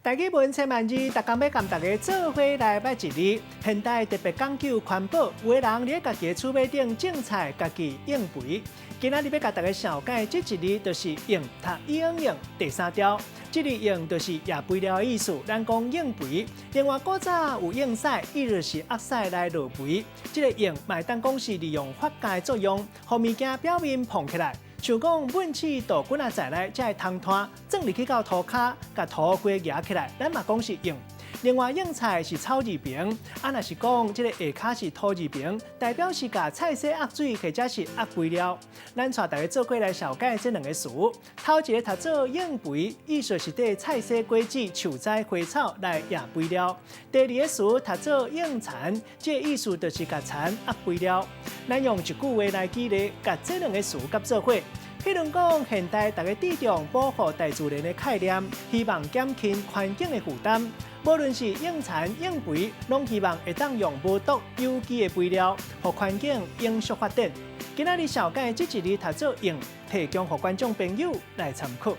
台語文千萬字，逐工欲共大家做伙來捌一字。現代特別講究環保，有的人佇家己的厝尾頂種菜，家己用肥。今仔日欲共大家紹介這一字，就是用讀應用第三調。這个用就是掖肥料的意思，咱講用肥。另外古早有用屎，意思是壓屎來落肥。這个用嘛會當講是利用發酵作用，予物件表面膨起來。像講糞屎倒滾仔在內，才會通湠，鑽入去到塗跤，共土規夯起來，咱嘛講是用。另外，用菜是草字邊，啊，若是講這个下跤是土字邊，代表是共菜洗壓水或者是壓肥料。咱帶大家做伙來紹介這兩个詞。頭一个讀做用肥，意思是對菜洗果子、樹栽花草來掖肥料。第二个詞讀做用田，這个意思就是共田壓肥料。咱用一句話來舉例，共這兩个詞佮做伙。譬如講，現代大家注重保護大自然的概念，希望減輕環境的負擔。無論是用田用肥，攏希望會當用無毒有機的肥料，予環境永續發展。今仔日紹介這一字讀做用，提供予觀眾朋友來參考。